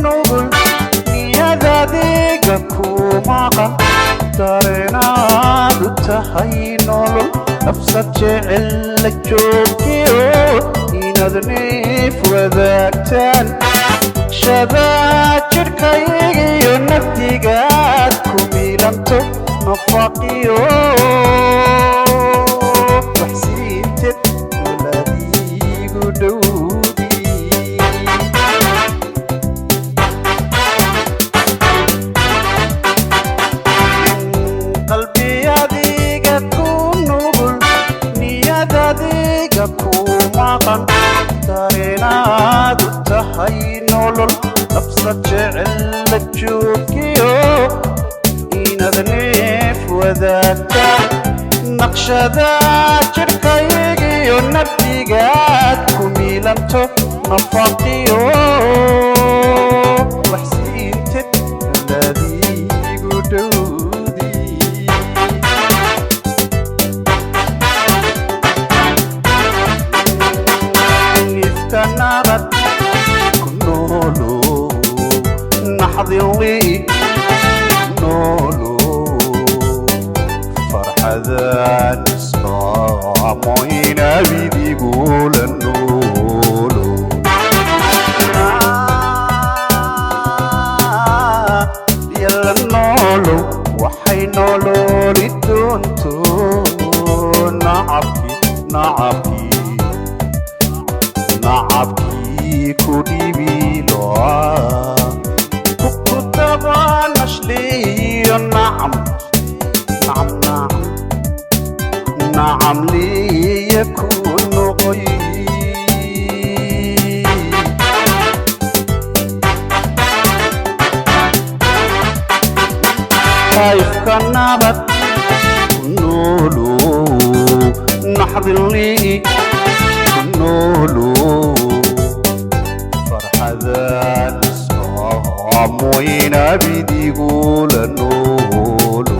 Nugul niyadaadiga ku maqan, dareenaadu tahay nolol, nafsad jecel la joogtiyo inaad neef wadaagtaan. Shada jidhkaygiyo naftigaad ku milanto, nafaqiyo waxsiinteed noladiigu dhowdii. Qalbiyadiga ku nugul, niyadadiga ku maqan, dareenaadu tahay nolol, nafsad jecel la joogiyo inaad neef wadaagtaan. Naqshada jidhkaygiyo naftigaad ku milanto, nafaqiyo waxsiinteed noladiigu dhowdii. Ifka nabad ku noolo, naxdinli noolo, farxadan isqaamoynabidigula noolo. Yalla noolo, waxay nolooli doonto nacabki, nacabki, nacabkii ku dhibiloa kukutaba nashliyo. Nacam, nacam, nacam, nacam liya ku noqoy. Ifka nabad ku noolo, naxdinlii ku noolo, farxadan isqaamoynabidigula noolo.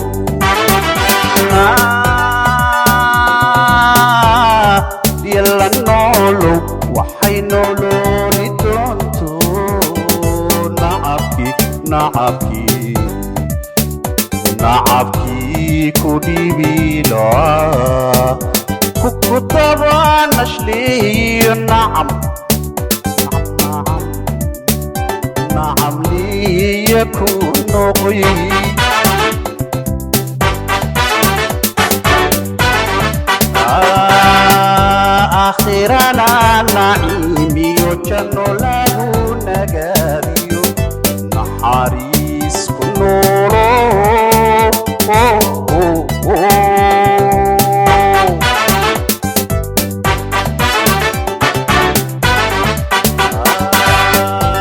Yalla noolo, waxay nolooli doonto nacabki, nacabki, nacabkii ku dhibiloa kukutaba nashliyo. Nacam, nacam, nacam liya ku noqoy. Aakhirana naciimiyo janno lagu nagaadiyo, naxariis ku noolo.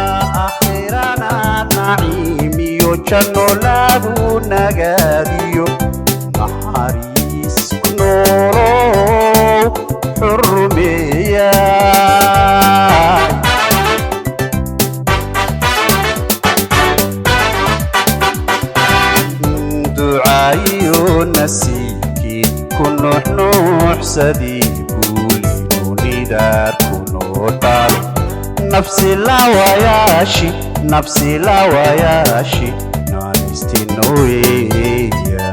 Aakhirana naciimiyo janno lagu nagaadiyo, naxariis ku noolo, xurmeeya. Ducaayo nasiibkii ku nuuxnuuxsadii, guulinu nidaarku noo dhalo, nafsi lawayaashi, nafsi lawayaashi naanistinoweya.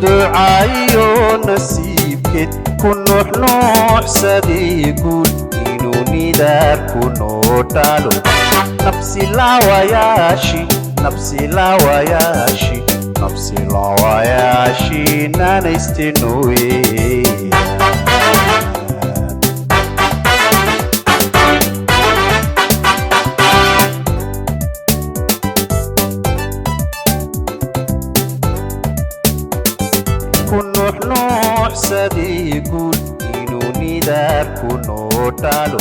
Ducaayo nasiibkeed ku nuuxnuuxsadii, guul inuu nidaarku noo dhalo, nafsi lawayaashi, nafsi lawayaashi, nafsi lawayaashi naanaystinoweya. Ku nuuxnuuxsadii, guul inuu nidaarku noo dhalo,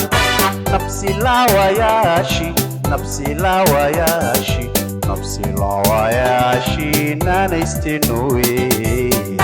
nafsi lawayaashi, nafsi lawayaashi, nafsi lawayaashi naanaystinoweya.